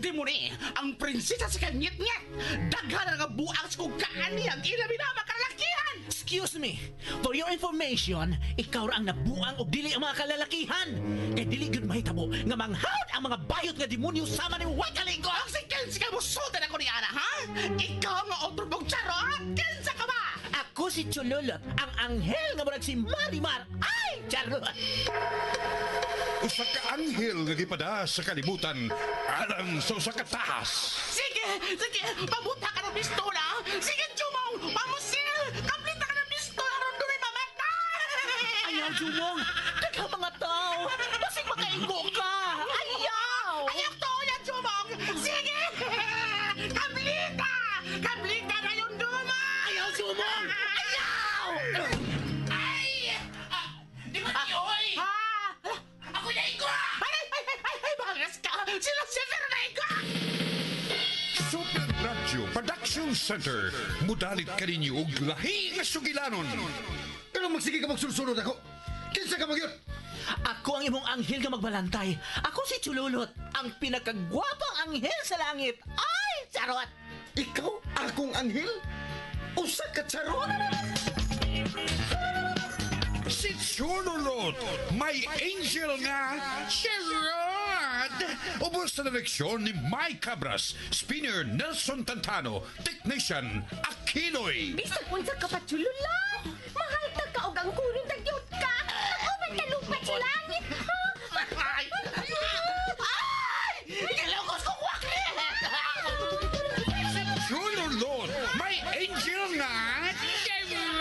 Demoni, ang prinsesa sa kanyit-ngit. Daghan nga buang sa kong kaani ang ilabi na makalalakihan. Excuse me. For your information, ikaw ra ang nabuang og dili ang mga kalalakihan. Kay dili gyud mahitabo nga manghawd ang mga bayot nga demonyo sama ni way kalingo. Ang si Kensi ka musultan ako ni Ana, ha? Ikaw nga otro mong charot? Kinsa ka ba? Ako si Chululot, ang anghel nga murag si Marimar. Ay, charot! Usa ka anghel nga gipada sa kalibutan alang sa usa ka tahas. Sige, sige, pabuta ka ng pistola. Sige, Jumong, pamusil. Kaplita ka ng pistola, aron doon ay mamatay. Ayaw, Jumong! Daghang mga tao! Basig makaigo ka! Ayaw! Ayaw to, yan, Jumong. Sige, kaplita. Kaplita na yung duma. Ayaw, Jumong! Ayaw! Ay! Ah, di ba oy? Ha? Ako na igo! Ay, ay, ay, ay, ay, bangas ka! Sila si Fernando! Super Radio Production Center. Mudalit kaninyo og lahi nga sugilanon. Pero magsige ka magsulsunod ako. Kinsa ka magyot? Ako ang imong anghel nga magbalantay. Ako si Chululot, ang pinakagwapang anghel sa langit. Ay, charot! Ikaw akong anghel? Usa ka charot? Si Chululot, may angel nga Sherrod! Ubos sa direksyon ni Mike Cabras, spinner Nelson Tantano, technician Aquinoy. Bisag unsa ka pa chululot. Mahal ta ka og ang kunon tagyot ka. Ako man talupat sa langit. Ha? Ay! Ay! Gilugos ko kwaklit! Si Chululot, may angel nga Sherrod!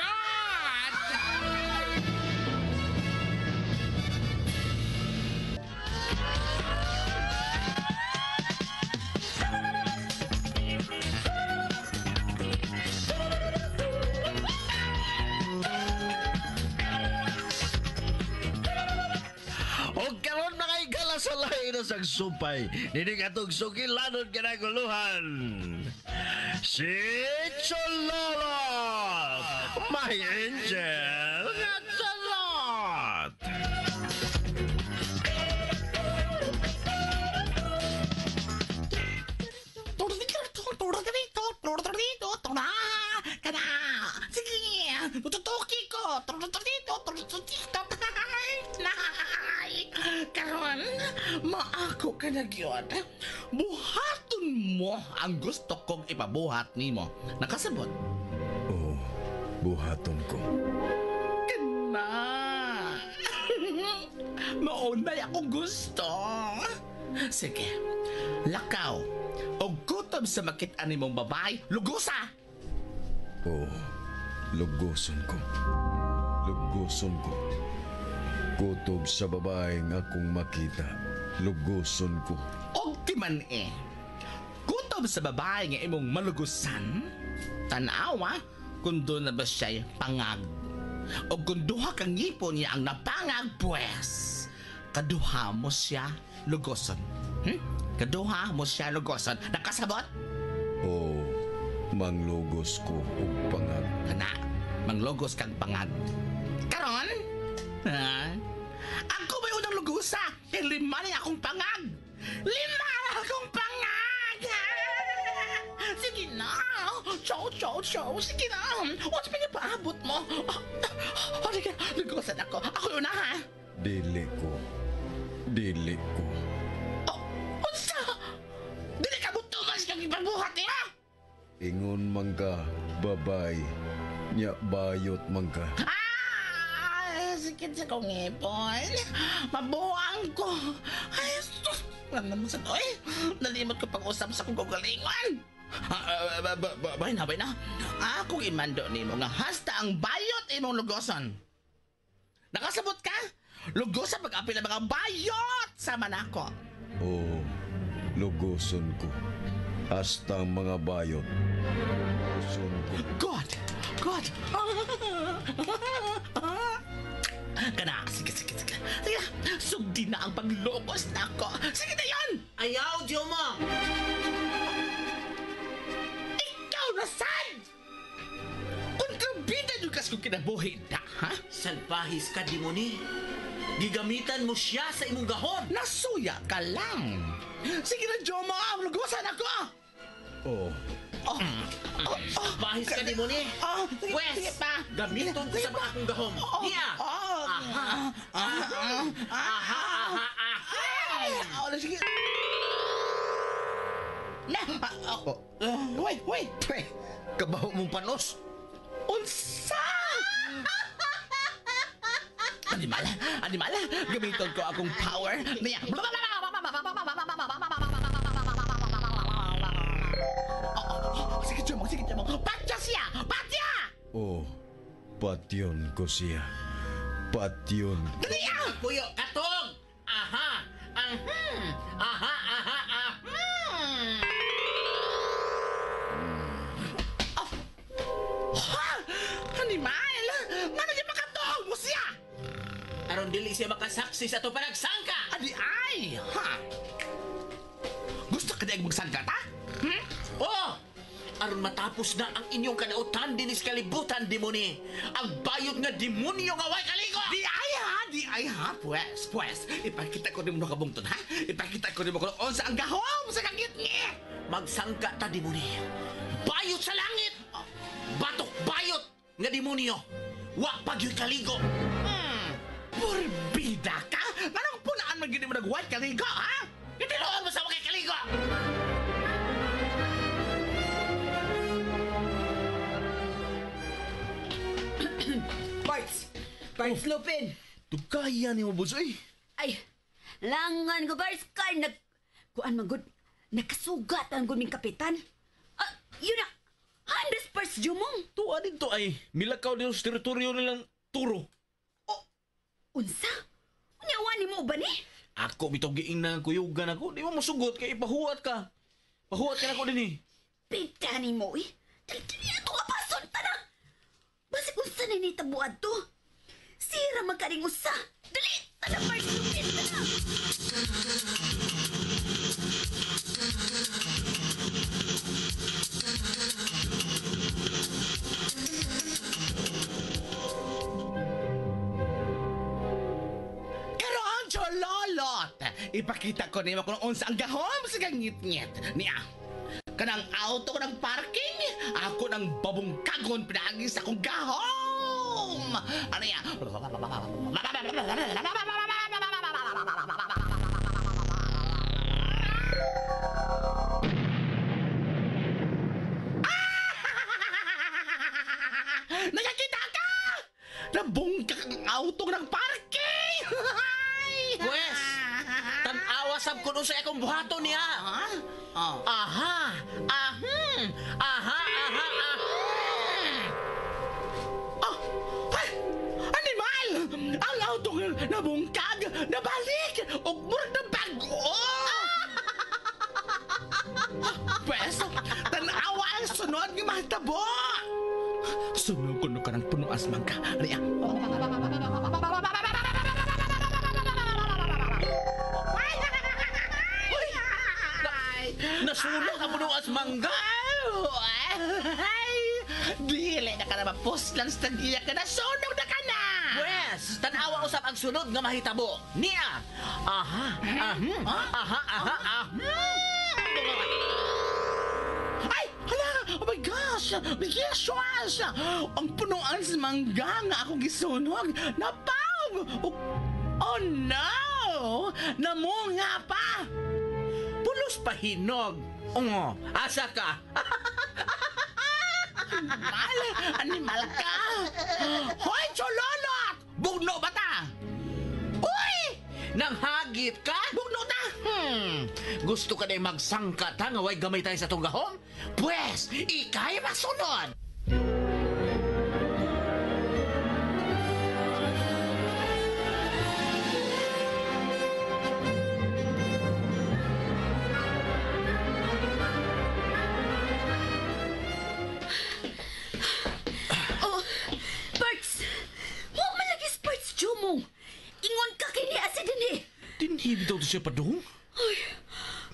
O karon mga igala sa lahi na sang supay, nining atong sugilanon kinaguluhan. Si Chololot! My angel nga charot! Kana! Sige! Tututuki ko! Nay! Karon, maako ka na gyud. Buhaton mo ang gusto kong ipabuhat nimo. Nakasabot? Oh, buhaton ko. Kana! Maunay akong gusto. Sige, lakaw. O gutom sa makit-an nimong babae, lugusa! Oh, lugoson ko. Lugoson ko. Kutob sa babaeng akong makita. Lugoson ko. Og ti man eh. Kutob sa babae nga imong malugusan, tanawa kung doon na ba siya'y pangag. O kung duha kang ngipon niya ang napangag, pues, kaduha mo siya lugoson. Kaduha mo siya lugoson. Nakasabot? Oh, manglugos ko og pangag. Kana, manglugos kang pangag. Karon, ha? Ako may unang lugusa? Kay lima na akong pangag. Lima na akong pangag! Sige na. Chow, chow, chow. Sige na. What's pinapaabot mo? Oh, sige, lugusan ako. Ako yun na, ha? Dili ko. Dili ko. Oh, unsa? Dili ka mo tumas kang ipabuhat, eh, ha? Ingon man ka, babay. Nya bayot man ka. Ah! Sakit sa kong ngipon. Mabuang ko. Ay, sus! Wala naman sa to, eh. Nalimot ko pag-usap sa kong gagalingon. Bay na, bay na. Akong imando nimo nga hasta ang bayot imong lugoson. Nakasabot ka? Lugosan pag-apil ang mga bayot sama nako. Oh, lugoson ko. Hasta ang mga bayot. Lugoson ko. God! God! Kana, sige, sige, sige. Sige, sugdi na ang paglogos na ako. Sige na yan! Ayaw, Jumong! Ikaw na sad! Kontrabida nyo ka Naglagas kong kinabuhi da, ha? Salpahis ka, demoni. Gigamitan mo siya sa imong gahom. Nasuya ka lang. Sige na, Jomo, lugusan ako! Oh. Oh, oh, oh. Salpahis ka, demoni. Oh, sige, Pwes, sige pa. gamiton ko Sige sa pa. akong gahom. Oh, Niya. Oh, Aha. aha, aha, Aha, aha, Ay, oh, sige. Na, ah, oh, wait, wait. Pre, kabaho mong panos. Unsa? Animal, animal, gamiton ko akong power. Niya. Oh, oh, sige, Jumong, sige, Jumong. Patya siya! Patya! Oh, patyon ko siya. Patyon. Dali ah! Kuyo, katog! Aha! Ahum! Aha, aha, ahum! Ha! Animal! Ngano di makatuog mo siya? Aron dili siya makasaksi sa ato panagsangka! Adi ay! Ha? Gusto ka di ang magsangka ta? Hmm? Oh! Aron matapos na ang inyong kanautan dinis kalibutan, demoni! Ang bayot nga demonyo nga way kaligo! Di ay ha! Di ay ha! Pwes, pwes! Ipakita ko nimo kabungton ha? Ipakita ko nimo kung unsa ang gahom sa kangitngit! Magsangka ta, demoni! Bayot sa langit! Batok bayot nga demonyo! Wa pa gyud kaligo! Purbida ka? Anong punaan man gini mo nag-white kaligo, ha? Itinuod mo sa mga kaligo! Parts! Parts Lupin! Tugkaya ni mo, Bunso, eh. Ay, langan ko, Parts! Kay nag... Kuan man gud, nakasugat ang gud ming kapitan. Ah, yun na! Handas Parts Jumong! Tuwa dito ay milakaw din sa teritoryo nilang turo. Unsa? Unyawa ni mo ba ni? Ako bitaw giing na kuyugan ako. Di mo musugot kay ipahuwat ka. Pahuwat ka nako dinhi. Pita ni mo eh. Dali-dali ato ka pason ta na! Basig unsa na ni tabuad to? Sira magkaring usa! Dali! Tala Parts Lupin! Tala! Karon, chololot! Ipakita ko nimo kung unsa ang gahom sa kangitngit. Niya, kanang auto ko ng parking, ako ng babungkagon pinaagi sa akong gahom! Ano ya? Nakakita ka! Nabungkag ang auto ng parking! Pwes, tan-awa sab kun unsay akong buhaton niya. Ha? Oh. Aha! Ahum! Aha, aha, ahum! Ah! Ay! Animal! Ang auto nabungkag, nabalik, ug murag na bag-o! Pwes, tan-awa ang sunod nga mahitabo! Sunog kuno ka ng punuas mangka. Ano ya? Nasunog ang punuas mangga! Ay! Dili na ka na mapuslan sa tagiya ka na. Sunog na ka na! Pwes, tan-awa usab ang sunod nga mahitabo. Niya! Aha! Ahum! Aha, aha, ahum! Ay! Hala! Oh my gosh! Yes! Ang punuan sa mangga nga ako gisunog! Napawg! Oh no! Namunga pa! Pulos pa hinog! Oo, asa ka? Animal! Animal ka! Hoy, chololot! Bugno ba ta? Uy! Nanghagit ka? Bugno ta! Gusto ka na magsangka ta nga way gamay tayo sa tunggahom? Pwes, ikay masunod! Oh, Parts! Wa man lagi si Parts Jumong! Ingon ka kini asa dinhi! Dinhi bitaw to siya padung. Ay,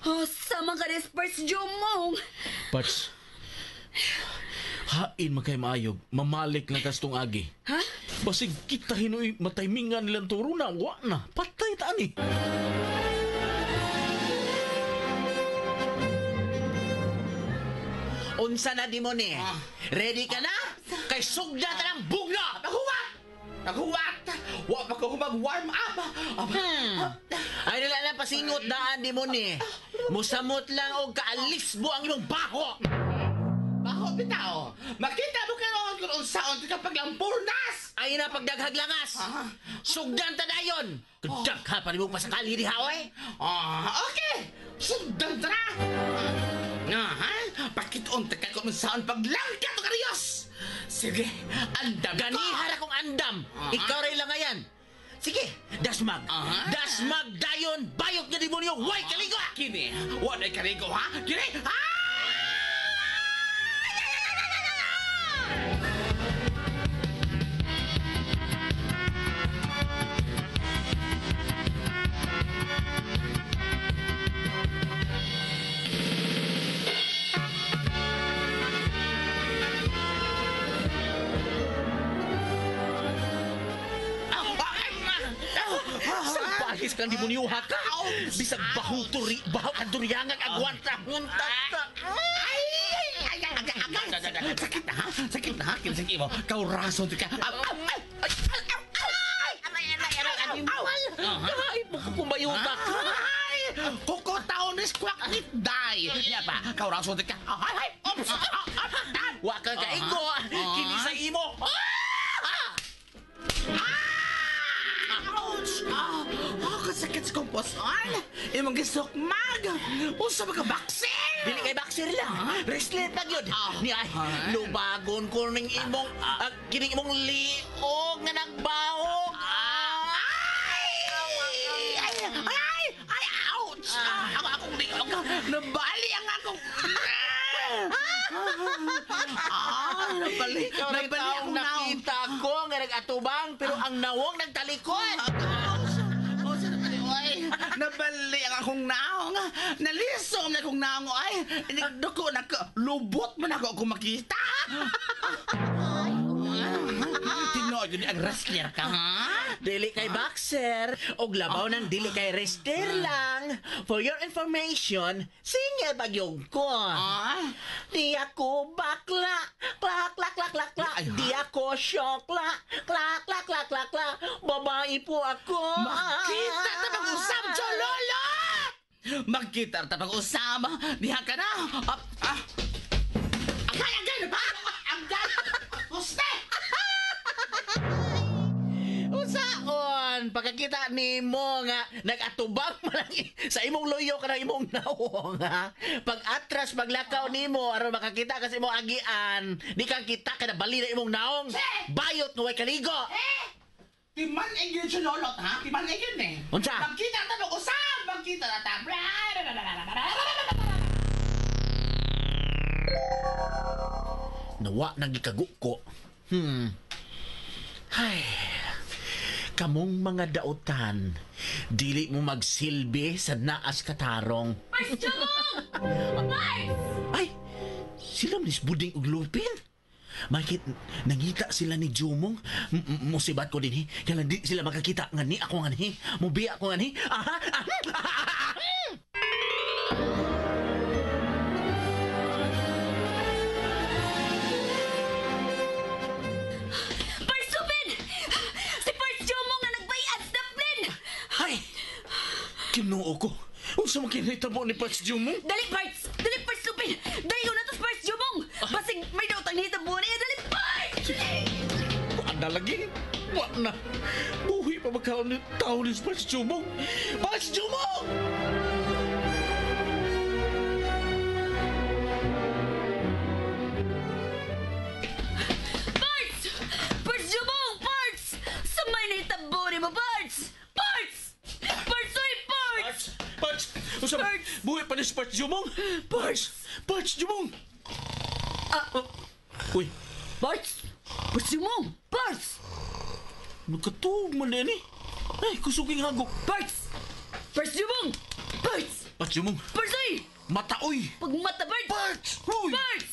asa man ka ni Parts Jumong! Parts. Hain man kay maayog, mamalik lang kastong agi. Ha? Basig kita hinuy mataymingan nilang turo na, wa na. Patay ta ani. Unsa na di mo ni? Ready ka na? Kay sugda ta ng bugna! Naghuwat! Naghuwat! Wa pa ko mag-warm up! Ay nila na pasingot daan di mo ni. Musamot lang og kaalisbo ang imong baho. Baho bitaw! Makita mo karon kung unsaon ka paglampurnas! Ay na pagdaghag langas. Sugdan ta dayon. Kadagha pa nimo pasakali diha oy. Ah, okay! Sundan ta na! Ah, ha? Pakitoon ta ka kung unsaon paglangkat o kariyos! Sige, andam ko! Ganihara kong andam. Ikaw ray langayan. Sige, dasmag. Aha. Dasmag dayon bayot nga demonyo way kaligo. Kini, wa na kaligo ha? Kini, ha? Salbahis kang demonyo ha ka. Bisag baho turi, baho kaduryangan agwanta hunta ta. Ay! Ay, ay, ay, ay, ay. Sakit na ha? Sakit na ha? Kinsa mo? Kau rason ka. Aw, aw, ay, ay, ay, ay, Aray aray aray animal. Kahay mo ko kumayuta ka. Ay! Kuko taon ni squawk ni day. Ya pa, kau rason ka. Ay, ay, oops. Ah, ah, ah. Wa ka kaigo. Kini sa imo. Ouch! Ah, ah, kasakit sa komposan. Imong gisukmag. Usa ba ka boxing? Dili kay boxer lang. Wrestler pa gyud. Ni ay lubagon ko ning imong kining imong liog nga nagbahog. Ay! Ay! Ay! Ay! Ouch! Ah, ako akong liog. Nabali ang akong... Ah, nabali. Ikaw rin Nabali taong akong naong. nakita ko nga nag-atubang pero ang nawong nagtalikod. Ouch! Ouch! Nabali, oy. Nabali ang akong naong. Nalisom na akong naong, oy. Duko na ko. Lubot man ako kung makita. Tinuod yun ang wrestler ka, ha? Dili kay boxer og labaw ng dili kay wrestler lang. For your information, single bagyog ko. Ah? Di ako bakla, klak klak klak klak klak. Di ako syokla, klak klak klak klak klak. Babae po ako. Makita ta pag-usap, Chololo! Magkita ta pag-usap. Diha ka na. Ah, ah. Agay, agay! Agay! Guste! Unsaon pagkakita nimo nga nag-atubang man lang sa imong luyo ka imong nawong ha. Pag atras paglakaw nimo aron makakita ka sa imong agian, di ka kita ka bali na imong naong. Bayot nga way kaligo. Timan eh yun, Chololo, ha? Timan eh yun eh. Unsa? Magkita ta pag-usap! Magkita na ta. Nawa nang gikago ko. Ay. Kamong mga dautan, dili mo magsilbi sa naas katarong. Parts Jumong! Parts! Ay, sila manis buding og lupin. Makit, nangita sila ni Jumong. Musibat ko din eh. Kaya di sila makakita nga ni ako nga ni. Mubiya ko nga ni. Aha, aha, aha. Parts Lupin! Si Parts Jumong na nagbayad sa plane! Ay, Kinuo ko. Unsa man kinahitabo ni Parts Jumong? Dali, Parts! Dali, Parts Lupin! Dali ko na to, Parts Jumong! Basig may dautang nahitabo niya! Dali, Parts! Dali! Wa na lagi. Wa na. Buhi pa magkaon ni tao ni Parts Jumong. Parts Jumong! Parts! Parts Jumong! Parts! Sa may nahitabo ni mo, Parts! Parts! Parts, oy, Parts! Parts! Unsa man? Buhi pa ni Parts Jumong? Parts! Parts Jumong! Uy, Parts! Parts Jumong! Parts! nagkatuog man din eh. Ay, kusuging hagok. Parts! Parts Jumong! Parts! Parts Jumong, Parts, oy! mataoy! Pagmata, Parts! Parts! Uy! Parts!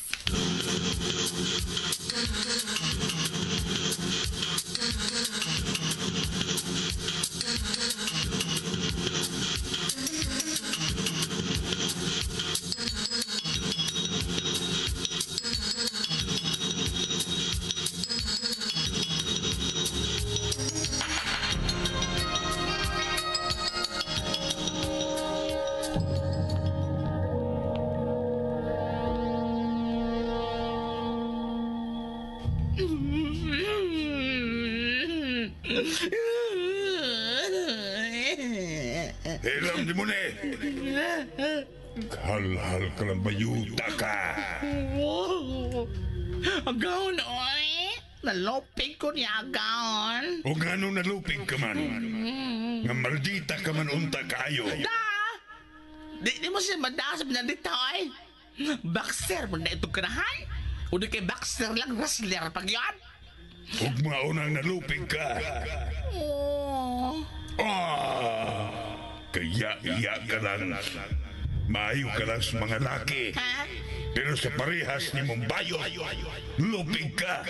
Dimone! Halhal ka lang bayuta ka. Agaon, oy. Nalupig ko niya, agaon. O ngano nalupig ka man? Nga maldita ka man unta kaayo. Da! Di mo siya madaas sa pinalita, oy. Boxer mo na itong kanahan. O di kay boxer lang, wrestler pag yan. Ug maunang nalupig ka. Oh. Ah! Kaya iya ka lang. Maayo ka lang sa mga laki. Ha? Pero sa parehas ni mong bayot, lupig ka.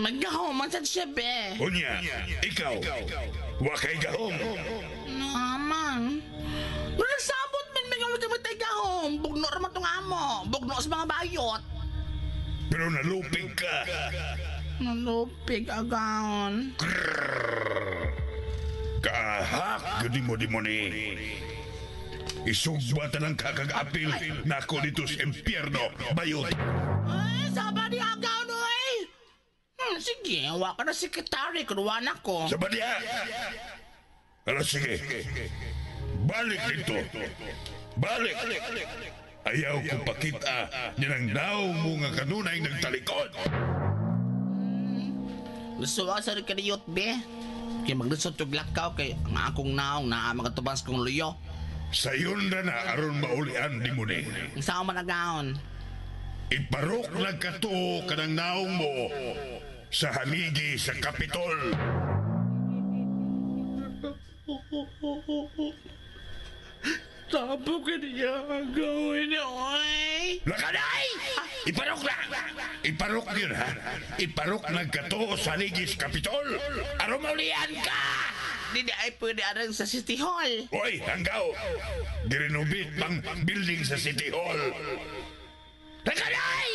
Magkahuman sa siya, be. Unya, ikaw, wa kay gahom. Naman. Pero nagsabot man, may gawin kami tayo gahom. Bugno raman itong amo. Bugno sa mga bayot. Pero nalupig ka. Nalupig, agaon. Kaahak, gudi mo di mo ni. Isugba talang kakag-apil nako dito sa impyerno, bayot. Ay, saba di agaon, oy. Sige, wa ka na sekretary, kunuha na ko. Sa diha. Ala, sige. Balik dito. Balik. Ayaw ko pakita nilang naong mo nga kanunay nagtalikod. Lusuwa sa rin kaniyot, be. Kaya maglusot yung lakaw kay ang akong naong naa mga tubas kong luyo. Sayon na na aron maulian di mo ni. Ang saan man agaon. Iparok lang kato kanang naong mo sa haligi sa Kapitol. Tapo ka niya ang gawin niya, oy! Lakanay! Iparok na! Iparok yun, ha? Iparok lang kato sa haligi sa Kapitol. Aron maulian ka! Di di ay pwede arang sa City Hall. Hoy, hanggaw! Girenovate pang building sa City Hall. Lakanay!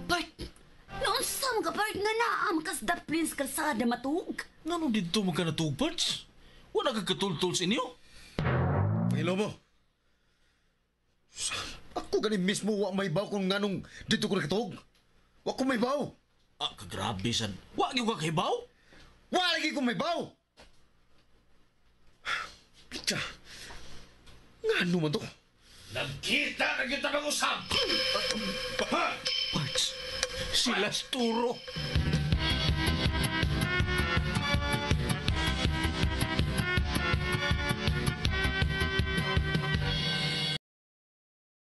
Bart, noon sa mga Bart nga naa makasda Prince Kalsada matug. Ngano dito mo ka natug, Parts? Wala ka katultol sa inyo? Pangilobo. Ako gani mismo wa may baw kung nganong dito ko nakatuog. Wa ko may baw. Ah, kagrabe sad. Wa gyud ka kahibaw? Wa lagi ko may baw. Pitsa. Ngano man to? Nagkita na kita ng usap! Parts, sila turo.